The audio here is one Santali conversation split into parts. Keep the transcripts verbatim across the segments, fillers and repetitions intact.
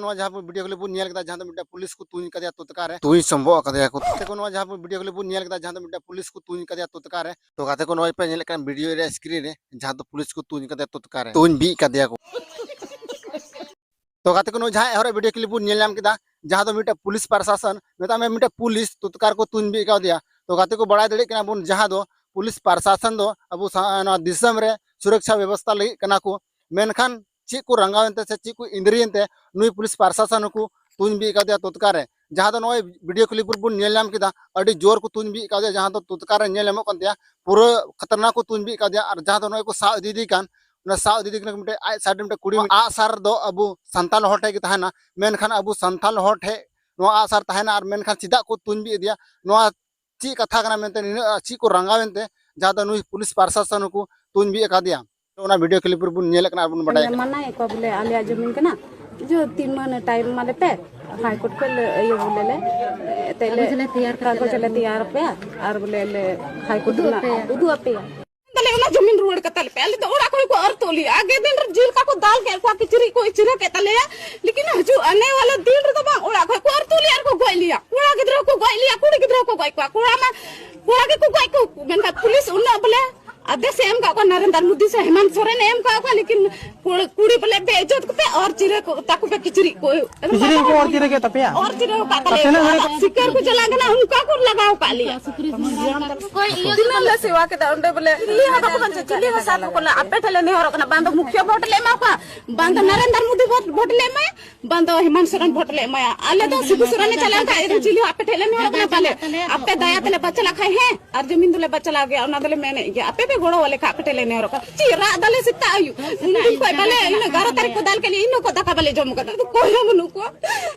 ᱱᱚᱣᱟ ᱡᱟᱦᱟᱸ ᱵᱚᱱ video clip ᱵᱚᱱ ᱧᱮᱞ ᱠᱮᱫᱟ, ᱡᱟᱦᱟᱸ ᱫᱚ ᱢᱤᱫᱴᱮᱱ ᱯᱩᱞᱤᱥ ᱠᱚ ᱛᱩᱧ ᱠᱟᱫᱮᱭᱟ ᱛᱚᱛᱠᱟ ᱨᱮ, ᱛᱩᱧ ᱥᱚᱢᱵᱷᱚᱜ ᱠᱟᱫᱮᱭᱟ ᱠᱚ᱾ ᱜᱟᱛᱮ ᱠᱚ, ᱱᱚᱣᱟ ᱡᱟᱦᱟᱸ ᱵᱚᱱ video clip ᱵᱚᱱ ᱧᱮᱞ ᱠᱮᱫᱟ, ᱡᱟᱦᱟᱸ ᱫᱚ ᱢᱤᱫᱴᱮᱱ ᱯᱩᱞᱤᱥ ᱠᱚ ᱛᱩᱧ ᱠᱟᱫᱮᱭᱟ ᱛᱚᱛᱠᱟ ᱨᱮ, ᱛᱚ ᱜᱟᱛᱮ ᱠᱚ, ᱱᱚᱣᱟ ᱯᱮ ᱧᱮᱞᱮᱫ ᱠᱟᱱ video ᱨᱮ screen ᱨᱮ, ᱡᱟᱦᱟᱸ ᱫᱚ ᱯᱩᱞᱤᱥ ᱠᱚ ᱛᱩᱧ ᱠᱟᱫᱮᱭᱟ ᱛᱚᱛᱠᱟ ᱨᱮ, ᱛᱩᱧ ᱵᱤᱫ ᱠᱟᱫᱮᱭᱟ ᱠᱚ᱾ ᱛᱚ ᱜᱟᱛᱮ ᱠᱚ, ᱱᱚᱣᱟ ᱡᱟᱦᱟᱸ ᱮᱦᱚᱵ ᱨᱮ video clip ᱵᱚᱱ ᱧᱮᱞ ᱧᱟᱢ ᱠᱮᱫᱟ, ᱡᱟᱦᱟᱸ ᱫᱚ ᱢᱤᱫᱴᱮᱱ ᱯᱩᱞᱤᱥ ᱯᱨᱚᱥᱟᱥᱚᱱ, ᱢᱮᱛᱟᱜ ᱢᱮ ᱢᱤᱫᱴᱮᱱ ᱯᱩᱞᱤᱥ ᱛᱚᱛᱠᱟ ᱨᱮᱠᱚ ᱛᱩᱧ ᱵᱤᱫ ᱠᱟᱣᱫᱮᱭᱟ᱾ ᱛᱚ ᱜᱟᱛᱮ ᱠᱚ, ᱵᱟᱲᱟᱭ ᱫᱟᱲᱮᱭᱟᱜ ᱠᱟᱱᱟ ᱵᱚᱱ, ᱡᱟᱦᱟᱸ ᱫᱚ ᱯᱩᱞᱤᱥ ᱯᱨᱚᱥᱟᱥᱚᱱ ᱫᱚ ᱟᱵᱚ ᱥᱟ-, ᱱᱚᱣᱟ ᱫᱤᱥᱚᱢ ᱨᱮ ᱥᱩᱨᱚᱠᱪᱷᱟ ᱵᱮᱵᱚᱥᱛᱷᱟ ᱞᱟᱹᱜᱤᱫ ᱠᱟᱱᱟ ᱠᱚ, ᱢᱮᱱᱠᱷᱟᱱ ᱪᱮᱫ ᱠᱚ ᱨᱟᱸᱜᱟᱣ ᱮᱱᱛᱮ ᱥᱮ ᱪᱮᱫ ᱠᱚ ᱤᱱᱫᱽᱨᱤ ᱮᱱᱛᱮ ᱱᱩᱭ ᱯᱩᱞᱤᱥ ᱯᱨᱚᱥᱟᱥᱚᱱ ᱦᱚᱸᱠᱚ ᱛᱩᱧ ᱵᱤᱫ ᱠᱟᱫᱮᱭᱟ ᱛᱚᱛᱠᱟ ᱨᱮ᱾ ᱡᱟᱦᱟᱸ ᱫᱚ ᱱᱚᱜᱼᱚᱭ video clip ᱨᱮᱵᱚᱱ ᱧᱮᱞ ᱧᱟᱢ ᱠᱮᱫᱟ, ᱟᱹᱰᱤ ᱡᱳᱨ ᱠᱚ ᱛᱩᱧ ᱵᱤᱫ ᱠᱟᱫᱮᱭᱟ, ᱡᱟᱦᱟᱸ ᱫᱚ ᱛᱚᱛᱠᱟ ᱨᱮ ᱧᱮᱞ ᱧᱟᱢᱚᱜ ᱠᱟᱱ ᱛᱟᱭᱟ, ᱯᱩᱨᱟᱹ ᱠᱷᱟᱛᱟᱨᱱᱟᱠ ᱠᱚ ᱛᱩᱧ ᱵᱤᱫ ᱠᱟᱫᱮᱭᱟ᱾ ᱟᱨ ᱡᱟᱦᱟᱸ ᱫᱚ ᱱᱚᱜᱼᱚᱭ ᱠᱚ ᱥᱟᱵ ᱤᱫᱤᱭᱮ ᱠᱟᱱ, ᱚᱱᱟ ᱥᱟᱵ ᱤᱫᱤᱭᱮ ᱠᱟᱱᱟ ᱢᱤᱫᱴᱮᱡ ᱟᱡ side ᱨᱮ ᱢᱤᱫᱴᱮᱡ ᱠᱩᱲᱤ, ᱟᱜ ᱥᱟᱨ ᱫᱚ ᱟᱵᱚ ᱥᱟᱱᱛᱟᱞ ᱦᱚᱲ ᱴᱷᱮᱡ ᱜᱮ ᱛᱟᱦᱮᱱᱟ, ᱢᱮᱱᱠᱷᱟᱱ ᱟᱵᱚ ᱥᱟᱱᱛᱟᱞ ᱦᱚᱲ ᱴᱷᱮᱡ ᱱᱚᱣᱟ ᱟᱜ ᱥᱟᱨ ᱛᱟᱦᱮᱱᱟ, ᱟᱨ ᱢᱮᱱᱠᱷᱟᱱ ᱪᱮᱫᱟᱜ ᱠᱚ ᱛᱩᱧ ᱵᱤᱫ ᱤᱫᱤᱭᱟ, ᱱᱚᱣᱟ ᱪᱮᱫ ᱠᱟᱛᱷᱟ ᱠᱟᱱᱟ ᱢᱮᱱᱛᱮ, ᱱᱤᱱᱟᱹᱜ ᱪᱮᱫ ᱠᱚ ᱨᱟᱸᱜᱟᱣ ᱮᱱᱛᱮ, ᱡᱟᱦᱟᱸ ᱫᱚ ᱱᱩᱭ ᱯᱩᱞᱤᱥ ᱯᱨᱚᱥᱟᱥᱚᱱ ᱦᱚᱸᱠᱚ ᱛᱩᱧ ᱵᱤᱫ ᱟᱠᱟᱫᱮᱭᱟ᱾ ᱛᱚ ᱚᱱᱟ video clip ᱨᱮᱵᱚᱱ ᱧᱮᱞᱮᱫ ᱠᱟᱱᱟ ᱟᱨ ᱵᱚᱱ ᱵᱟᱰᱟᱭ ᱠᱟᱱᱟ᱾ ᱢᱟᱱᱟᱭᱮᱫ ᱠᱚᱣᱟ ᱵᱚᱞᱮ ᱟᱞᱮᱭᱟᱜ ᱡᱚᱢᱤᱱ ᱠᱟᱱᱟ, ᱡᱚ ᱛᱤᱱ ᱢᱟᱹᱦᱱᱟᱹ time ᱮᱢᱟᱞᱮ ᱯᱮ, high court ᱠᱷᱚᱱ ᱞᱮ ᱤᱭᱟᱹ ᱵᱚᱞᱮ ᱞᱮ, ᱮᱱᱛᱮᱫ ᱞᱮ ᱠᱟᱜᱚᱡᱽ ᱞᱮ ᱛᱮᱭᱟᱨ ᱟᱯᱮᱭᱟ ᱟᱨ ᱵᱚᱞᱮ ᱞᱮ high court ᱨᱮᱱᱟᱜ ᱩᱫᱩᱜ ᱟᱯᱮᱭᱟ᱾ ᱛᱟᱦᱞᱮ ᱚᱱᱟ ᱡᱚᱢᱤᱱ ᱨᱩᱣᱟᱹᱲ ᱠᱟᱛᱟ ᱞᱮᱯᱮ, ᱟᱞᱮ ᱫᱚ ᱚᱲᱟᱜ ᱠᱷᱚᱱ ᱠᱚ ᱟᱹᱨᱛᱩ ᱞᱮᱭᱟ᱾ ᱟᱜᱮ ᱫᱤᱱ ᱨᱮ ᱡᱤᱞ ᱠᱟ ᱠᱚ ᱫᱟᱞ ᱠᱮᱫ ᱠᱚᱣᱟ, ᱠᱤᱪᱨᱤᱡ ᱠᱚ ᱤᱪᱨᱟᱹ ᱠᱮᱫ ᱛᱟᱞᱮᱭᱟ, ᱞᱮᱠᱤᱱ ᱦᱤᱡᱩᱜ ᱟᱱᱮ ᱣᱟᱞᱟ ᱫᱤᱱ ᱨᱮᱫᱚ ᱵᱟᱝ, ᱚᱲᱟᱜ ᱠᱷᱚᱱ ᱠᱚ ᱟᱹᱨᱛᱩ ᱞᱮᱭᱟ ᱟᱨ ᱠᱚ ᱜᱚᱡ ᱞᱮᱭᱟ᱾ ᱠᱚᱲᱟ ᱜᱤᱫᱽᱨᱟᱹ ᱦᱚᱸᱠᱚ ᱜᱚᱡ ᱞᱮᱭᱟ, ᱠᱩᱲᱤ ᱜᱤᱫᱽᱨᱟᱹ ᱦᱚᱸᱠᱚ ᱜᱚᱡ ᱠᱚᱣᱟ, ᱠᱚᱲᱟ ᱢᱟ ᱠᱚᱲᱟ ᱜᱮᱠᱚ ᱜᱚᱡ ᱠᱚ, ᱢᱮᱱᱠᱷᱟᱱ ᱯᱩᱞᱤᱥ ᱩᱱᱟᱹᱜ ᱵᱚᱞᱮ ᱟᱫᱮᱥ ᱮ ᱮᱢ ᱠᱟᱜ ᱠᱚᱣᱟ, ᱱᱟᱨᱮᱱᱫᱨ ᱢᱳᱫᱤ ᱥᱮ ᱦᱮᱢᱟᱱᱛ ᱥᱚᱨᱮᱱ ᱮ ᱮᱢ ᱠᱟᱜ ᱠᱚᱣᱟ, ᱞᱮᱠᱤᱱ ᱠᱩᱲ-, ᱠᱩᱲᱤ ᱵᱚᱞᱮ ᱵᱮ ᱤᱡᱽᱡᱚᱛ ᱠᱚᱯᱮ ᱟᱨ ᱪᱤᱨᱟᱹ ᱠᱚ ᱛᱟᱠᱚ ᱯᱮ ᱠᱤᱪᱨᱤᱡ ᱠᱚ᱾ ᱠᱤᱪᱨᱤᱡ ᱠᱚ ᱚᱨ ᱪᱤᱨᱟᱹ ᱠᱮᱫ ᱛᱟᱯᱮᱭᱟ? ᱚᱨ ᱪᱤᱨᱟᱹ ᱠᱟᱜ ᱛᱟᱞᱮᱭᱟ᱾ ᱥᱤᱠᱟᱨ ᱠᱚ ᱪᱟᱞᱟᱜ ᱠᱟᱱᱟ, ᱚᱱᱠᱟ ᱠᱚ ᱞᱟᱜᱟᱣ ᱠᱟᱜ ᱞᱮᱭᱟ᱾ ᱛᱤᱱᱟᱹᱜ ᱞᱮ ᱥᱮᱵᱟ ᱠᱮᱫᱟ ᱚᱸᱰᱮ ᱵᱚᱞᱮ, ᱪᱤᱞᱤ ᱦᱚᱸ ᱵᱟᱠᱚ ᱵᱟᱧᱪᱟᱣ, ᱪᱤᱞᱤ ᱦᱚᱸ ᱥᱟᱛ ᱵᱟᱠᱚ ᱞᱟ-, ᱟᱯᱮ ᱴᱷᱮᱱ ᱞᱮ ᱱᱮᱦᱚᱨᱚᱜ ᱠᱟᱱᱟ, ᱵᱟᱝ ᱫᱚ ᱢᱩᱠᱷᱤᱭᱟᱹ ᱵᱷᱳᱴ ᱞᱮ ᱮᱢᱟ ᱠᱚᱣᱟ, ᱵᱟᱝ ᱫᱚ ᱱᱟᱨᱮᱱᱫᱨ ᱢᱳᱫᱤ ᱵᱷᱳᱴ, ᱵᱷᱳᱴ ᱞᱮ ᱮᱢᱟᱭᱟ, ᱵᱟᱝ ᱫᱚ ᱦᱮᱢᱟᱱᱛ ᱥᱚᱨᱮᱱ ᱵᱷᱳᱴ ᱞᱮ ᱮᱢᱟᱭᱟ᱾ ᱟᱞᱮ ᱫᱚ ᱥᱤᱵᱩ ᱥᱚᱨᱮᱱ ᱮ ᱪᱟᱞᱟᱣ ᱠᱷᱟᱱ ᱮᱠᱫᱚᱢ ᱪᱤᱞᱤ ᱦᱚᱸ ᱟᱯᱮ ᱴᱷᱮᱱ ᱞᱮ ᱱᱮᱦᱚᱨᱚᱜ ᱠᱟᱱᱟ, ᱵᱟᱞᱮ, ᱟᱯᱮ ᱫᱟᱭᱟ ᱛᱮᱞᱮ ᱵᱟᱪᱞᱟ ᱠᱷᱟᱡ ᱦᱮᱸ, ᱟᱨ ᱡᱚᱢᱤᱱ ᱫᱚᱞᱮ ᱵᱟᱪᱞᱟᱣ ᱜᱮᱭᱟ, ᱚᱱᱟ ᱫᱚᱞᱮ ᱢᱮᱱᱮᱫ ᱜᱮᱭᱟ᱾ ᱟᱯᱮ ᱯᱮ ᱜᱚᱲᱚ ᱟᱞᱮ ᱠᱷᱟᱡ ᱟᱯᱮ ᱴᱷᱮᱱ ᱞᱮ ᱱᱮᱦᱚᱨᱚᱜ ᱠᱟᱱᱟ᱾ ᱪᱮᱫ ᱨᱟᱜ ᱫᱟᱞᱮ ᱥᱮᱛᱟᱜ ᱟᱹᱭᱩᱵ? ᱩᱱ ᱫᱤᱱ ᱠᱷᱚᱡ ᱵᱟᱞᱮ, ᱤᱱᱟᱹ ᱮᱜᱟᱨᱚ ᱛᱟᱹᱨᱤᱠᱷ ᱠᱚ ᱫᱟᱞ ᱠᱮᱫ ᱞᱮᱭᱟ, ᱤᱱᱟᱹ ᱠᱷᱚᱡ ᱫᱟᱠᱟ ᱵᱟᱞᱮ ᱡᱚᱢ ᱠᱟᱫᱟ᱾ ᱚᱠᱚᱭ ᱦᱚᱸ ᱵᱟᱹᱱᱩᱜ ᱠᱚᱣᱟ᱾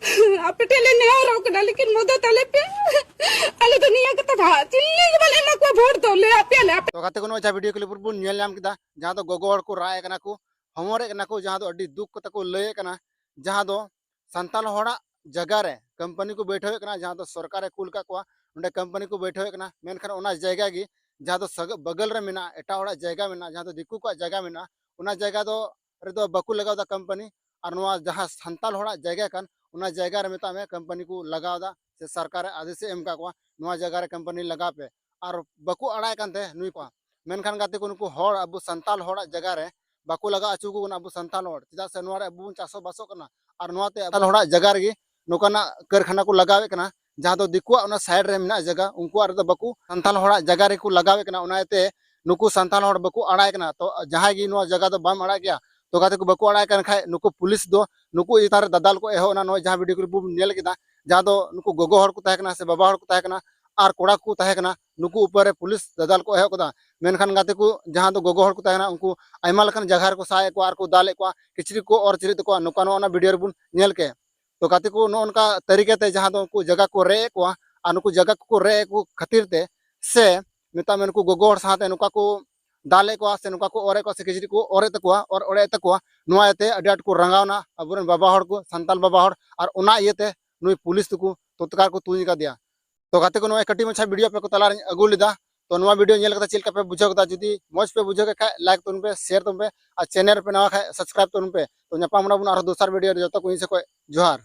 ᱟᱯᱮ ᱴᱷᱮᱱ ᱞᱮ ᱱᱮᱦᱚᱨᱚᱜ ᱠᱟᱱᱟ, ᱞᱮᱠᱤᱱ ᱢᱚᱫᱚᱫ ᱟᱞᱮ ᱯᱮ᱾ ᱟᱞᱮ ᱫᱚ ᱱᱤᱭᱟᱹ ᱠᱟᱛᱷᱟ ᱫᱚ ᱦᱟᱸᱜ ᱪᱤᱞᱤ ᱜᱮ ᱵᱟᱞᱮ ᱮᱢᱟ ᱠᱚᱣᱟ, ᱵᱷᱳᱴ ᱫᱚ ᱞᱟᱹᱭ ᱟᱯᱮᱭᱟᱞᱮ ᱟᱯᱮ᱾ ᱛᱚ ᱜᱟᱛᱮ ᱠᱚ, ᱱᱚᱜᱼᱚᱭ ᱡᱟᱦᱟᱸ video clip ᱨᱮᱵᱚᱱ ᱧᱮᱞ ᱧᱟᱢ ᱠᱮᱫᱟ, ᱡᱟᱦᱟᱸ ᱫᱚ ᱜᱚᱜᱚ ᱦᱚᱲ ᱠᱚ ᱨᱟᱜ ᱮᱫ ᱠᱟᱱᱟ ᱠᱚ, ᱦᱚᱢᱚᱨᱮᱫ ᱠᱟᱱᱟ ᱠᱚ, ᱡᱟᱦᱟᱸ ᱫᱚ ᱟᱹᱰᱤ ᱫᱩᱠ ᱠᱟᱛᱮ ᱠᱚ ᱞᱟᱹᱭᱮᱫ ᱠᱟᱱᱟ, ᱡᱟᱦᱟᱸ ᱫᱚ ᱥᱟᱱᱛᱟᱞ ᱦᱚᱲᱟᱜ ᱡᱟᱭᱜᱟ ᱨᱮ ᱠᱳᱢᱯᱟᱱᱤ ᱠᱚ ᱵᱟᱹᱭᱴᱷᱟᱹᱣᱮᱫ ᱠᱟᱱᱟ, ᱡᱟᱦᱟᱸ ᱫᱚ ᱥᱚᱨᱠᱟᱨᱮ ᱠᱩᱞ ᱠᱟᱜ ᱠᱚᱣᱟ, ᱚᱸᱰᱮ ᱠᱳᱢᱯᱟᱱᱤ ᱠᱚ ᱵᱟᱹᱭᱴᱷᱟᱹᱣᱮᱫ ᱠᱟᱱᱟ᱾ ᱢᱮᱱᱠᱷᱟᱱ ᱚᱱᱟ ᱡᱟᱭᱜᱟ ᱜᱮ ᱡᱟᱦᱟᱸ ᱫᱚ ᱥᱟᱜ-, ᱵᱟᱜᱟᱞ ᱨᱮ ᱢᱮᱱᱟᱜᱼᱟ, ᱮᱴᱟᱜ ᱦᱚᱲᱟᱜ ᱡᱟᱭᱜᱟ ᱢᱮᱱᱟᱜᱼᱟ, ᱡᱟᱦᱟᱸ ᱫᱚ ᱫᱤᱠᱩ ᱠᱚᱣᱟᱜ ᱡᱟᱭᱜᱟ ᱢᱮᱱᱟᱜᱼᱟ, ᱚᱱᱟ ᱡᱟᱭᱜᱟ ᱫᱚ ᱨᱮᱫᱚ ᱵᱟᱠᱚ ᱞᱟᱜᱟᱣ ᱮᱫᱟ ᱠᱳᱢᱯᱟᱱᱤ᱾ ᱟᱨ ᱱᱚᱣᱟ ᱡᱟᱦᱟᱸ ᱥᱟᱱᱛᱟᱲ ᱦᱚᱲᱟᱜ ᱡᱟᱭᱜᱟ ᱠᱟᱱ, ᱚᱱᱟ ᱡᱟᱭᱜᱟ ᱨᱮ ᱢᱮᱛᱟᱜ ᱢᱮ ᱠᱳᱢᱯᱟᱱᱤ ᱠᱚ ᱞᱟᱜᱟᱣ ᱮᱫᱟ, ᱥᱮ ᱥᱚᱨᱠᱟᱨ ᱮ ᱟᱫᱮᱥ ᱮ ᱮᱢ ᱟᱠᱟᱫ ᱠᱚᱣᱟ ᱱᱚᱣᱟ ᱡᱟᱭᱜᱟ ᱨᱮ ᱠᱳᱢᱯᱟᱱᱤ ᱞᱟᱜᱟᱣ ᱯᱮ, ᱟᱨ ᱵᱟᱠᱚ ᱟᱲᱟᱜ ᱠᱟᱱ ᱛᱮ ᱱᱩᱭ ᱠᱚ᱾ ᱢᱮᱱᱠᱷᱟᱱ ᱜᱟᱛᱮ ᱠᱚ, ᱱᱩᱠᱩ ᱦᱚᱲ ᱟᱵᱚ ᱥᱟᱱᱛᱟᱲ ᱦᱚᱲᱟᱜ ᱡᱟᱭᱜᱟ ᱨᱮ ᱵᱟᱠᱚ ᱞᱟᱜᱟᱣ ᱦᱚᱪᱚ ᱟᱠᱚ ᱠᱟᱱᱟ ᱟᱵᱚ ᱥᱟᱱᱛᱟᱲ ᱦᱚᱲ, ᱪᱮᱫᱟᱜ ᱥᱮ ᱱᱚᱣᱟ ᱨᱮ ᱟᱵᱚ ᱵᱚᱱ ᱪᱟᱥᱚᱜ ᱵᱟᱥᱚᱜ ᱠᱟᱱᱟ᱾ ᱟᱨ ᱱᱚᱣᱟᱛᱮ ᱟᱵᱚ ᱦᱚᱲᱟᱜ ᱡᱟᱭᱜᱟ ᱨᱮᱜᱮ ᱱᱚᱝᱠᱟᱱᱟᱜ ᱠᱟᱹᱨᱠᱷᱟᱱᱟ ᱠᱚ ᱞᱟᱜᱟᱣᱮᱫ ᱠᱟᱱᱟ, ᱡᱟᱦᱟᱸ ᱫᱚ ᱫᱤᱠᱩᱣᱟᱜ ᱚᱱᱟ ᱥᱟᱭᱤᱰ ᱨᱮ ᱢᱮᱱᱟᱜ ᱡᱟᱭᱜᱟ, ᱩᱱᱠᱩᱣᱟᱜ ᱨᱮᱫᱚ ᱵᱟᱠᱚ, ᱥᱟᱱᱛᱟᱲ ᱦᱚᱲᱟᱜ ᱡᱟᱭᱜᱟ ᱨᱮᱠᱚ ᱞᱟᱜᱟᱣᱮᱫ ᱠᱟᱱᱟ᱾ ᱚᱱᱟ ᱤᱭᱟᱹᱛᱮ ᱱᱩᱠᱩ ᱥᱟᱱᱛᱟᱲ ᱦᱚᱲ ᱵᱟᱠᱚ ᱟᱲᱟᱜ ᱠᱟᱱᱟ᱾ ᱛᱚ ᱡᱟᱦᱟᱸᱭ ᱜᱮ ᱱᱚᱣᱟ ᱡᱟᱭᱜᱟ ᱫᱚ ᱵᱟᱢ ᱟᱲᱟᱜ ᱜᱮᱭᱟ, ᱛᱚ ᱜᱟᱛᱮ ᱠᱚ ᱵᱟᱠᱚ ᱟᱲᱟᱜ ᱠᱟᱱ ᱠᱷᱟᱡ ᱱᱩᱠᱩ ᱯᱩᱞᱤᱥ ᱫᱚ ᱱᱩᱠᱩ ᱪᱮᱛᱟᱱ ᱨᱮ ᱫᱟᱫᱟᱞ ᱠᱚ ᱮᱦᱚᱵ ᱮᱱᱟ᱾ ᱱᱚᱜᱼᱚᱭ ᱡᱟᱦᱟᱸ ᱵᱷᱤᱰᱤᱭᱳ ᱠᱚᱨᱮ ᱵᱚᱱ ᱧᱮᱞ ᱠᱮᱫᱟ, ᱡᱟᱦᱟᱸ ᱫᱚ ᱱᱩᱠᱩ ᱜᱚᱜᱚ ᱦᱚᱲ ᱠᱚ ᱛᱟᱦᱮᱸ ᱠᱟᱱᱟ ᱥᱮ ᱵᱟᱵᱟ ᱦᱚᱲ ᱠᱚ ᱛᱟᱦᱮᱸ ᱠᱟᱱᱟ ᱟᱨ ᱠᱚᱲᱟ ᱠᱚ ᱛᱟᱦᱮᱸ ᱠᱟᱱᱟ, ᱱᱩᱠᱩ ᱩᱯᱚᱨ ᱨᱮ ᱯᱩᱞᱤᱥ ᱫᱟᱫᱟᱞ ᱠᱚ ᱮᱦᱚᱵ ᱠᱮᱫᱟ᱾ ᱢᱮᱱᱠᱷᱟᱱ ᱜᱟᱛᱮ ᱠᱚ, ᱡᱟᱦᱟᱸ ᱫᱚ ᱜᱚᱜᱚ ᱦᱚᱲ ᱠᱚ ᱛᱟᱦᱮᱸ ᱠᱟᱱᱟ, ᱩᱱᱠᱩ ᱟᱭᱢᱟ ᱞᱮᱠᱟᱱ ᱡᱟᱭᱜᱟ ᱨᱮᱠᱚ ᱥᱟᱵ ᱮᱫ ᱠᱚᱣᱟ ᱟᱨ ᱠᱚ ᱫᱟᱞᱮᱫ ᱠᱚᱣᱟ, ᱠᱤᱪᱨᱤᱡ ᱠᱚ ᱚᱨ ᱪᱤᱨᱤᱡ ᱛᱟᱠᱚᱣᱟ, ᱱᱚᱝᱠᱟ ᱱᱚᱜᱼᱚ ᱱᱟ ᱵᱷᱤᱰᱤᱭᱳ ᱨᱮᱵᱚᱱ ᱧᱮᱞ ᱠᱮᱫ᱾ ᱛᱚ ᱜᱟᱛᱮ ᱠᱚ, ᱱᱚᱜᱼᱚ ᱱᱚᱝᱠᱟ ᱛᱟᱹᱨᱤᱠᱟ ᱛᱮ ᱡᱟᱦᱟᱸ ᱫᱚ ᱩᱱᱠᱩ ᱡᱟᱭᱜᱟ ᱠᱚ ᱨᱮᱡ ᱮᱫ ᱠᱚᱣᱟ, ᱟᱨ ᱱᱩᱠᱩ ᱡᱟᱭᱜᱟ ᱠᱚᱠᱚ ᱨᱮᱡ ᱮᱫ ᱠᱚ ᱠᱷᱟᱹᱛᱤᱨ ᱛᱮ ᱥᱮ ᱢᱮᱛᱟᱜ ᱢᱮ ᱱᱩᱠᱩ ᱜᱚᱜᱚ ᱦᱚᱲ ᱥᱟᱶᱛᱮ ᱱᱚᱝᱠᱟ ᱠᱚ ᱫᱟᱞᱮᱫ ᱠᱚᱣᱟ ᱥᱮ ᱱᱚᱝᱠᱟ ᱠᱚ ᱚᱨᱮᱫ ᱠᱚᱣᱟ ᱥᱮ ᱠᱤᱪᱨᱤᱡ ᱠᱚ ᱚᱨᱮᱫ ᱛᱟᱠᱚᱣᱟ, ᱚᱨ ᱚᱲᱮᱡ ᱛᱟᱠᱚᱣᱟ, ᱱᱚᱣᱟ ᱤᱭᱟᱹᱛᱮ ᱟᱹᱰᱤ ᱟᱸᱴ ᱠᱚ ᱨᱟᱸᱜᱟᱣᱱᱟ ᱟᱵᱚᱨᱮᱱ ᱵᱟᱵᱟ ᱦᱚᱲ ᱠᱚ, ᱥᱟᱱᱛᱟᱲ ᱵᱟᱵᱟ ᱦᱚᱲ, ᱟᱨ ᱚᱱᱟ ᱤᱭᱟᱹᱛᱮ ᱱᱩᱭ ᱯᱩᱞᱤᱥ ᱫᱚᱠᱚ ᱛᱚᱛᱠᱟᱞ ᱠᱚ ᱛᱩᱧ ᱟᱠᱟᱫᱮᱭᱟ᱾ ᱛᱚ ᱜᱟᱛᱮ ᱠᱚ, ᱱᱚᱣᱟ ᱠᱟᱹᱴᱤᱡ ᱢᱟᱪᱷᱟ ᱵᱷᱤᱰᱤᱭᱳ ᱟᱯᱮ ᱠᱚ ᱛᱟᱞᱟᱨᱤᱧ ᱟᱹᱜᱩ ᱞᱮᱫᱟ᱾ ᱛᱚ ᱱᱚᱣᱟ ᱵᱷᱤᱰᱤᱭᱳ ᱧᱮᱞ ᱠᱟᱛᱮ ᱪᱮᱫ ᱞᱮᱠᱟ ᱯᱮ ᱵᱩᱡᱷᱟᱹᱣ ᱠᱮᱫᱟ? ᱡᱩᱫᱤ ᱢᱚᱡᱽ ᱯᱮ ᱵᱩᱡᱷᱟᱹᱣ ᱠᱮᱫ ᱠᱷᱟᱡ ᱞᱟᱭᱤᱠ ᱛᱟᱵᱚᱱ ᱯᱮ, ᱥᱮᱭᱟᱨ ᱛᱟᱵᱚᱱ ᱯᱮ, ᱟᱨ ᱪᱮᱱᱮᱞ ᱨᱮ ᱯᱮ ᱱᱟᱣᱟ ᱠᱷᱟᱡ ᱥᱟᱵᱥᱠᱨᱟᱭᱤᱵ ᱛᱟᱵᱚᱱ ᱯᱮ᱾ ᱛᱚ ᱧᱟᱯᱟᱢ ᱵᱚᱱᱟ ᱵᱚᱱ ᱟᱨᱦᱚᱸ ᱫᱚᱥᱟᱨ ᱵᱷᱤᱰᱤᱭᱳ ᱨᱮ᱾ ᱡᱚᱛᱚ ᱠᱚ ᱤᱧ ᱥᱮᱫ ᱠᱷᱚᱡ ᱡᱚᱦᱟᱨ᱾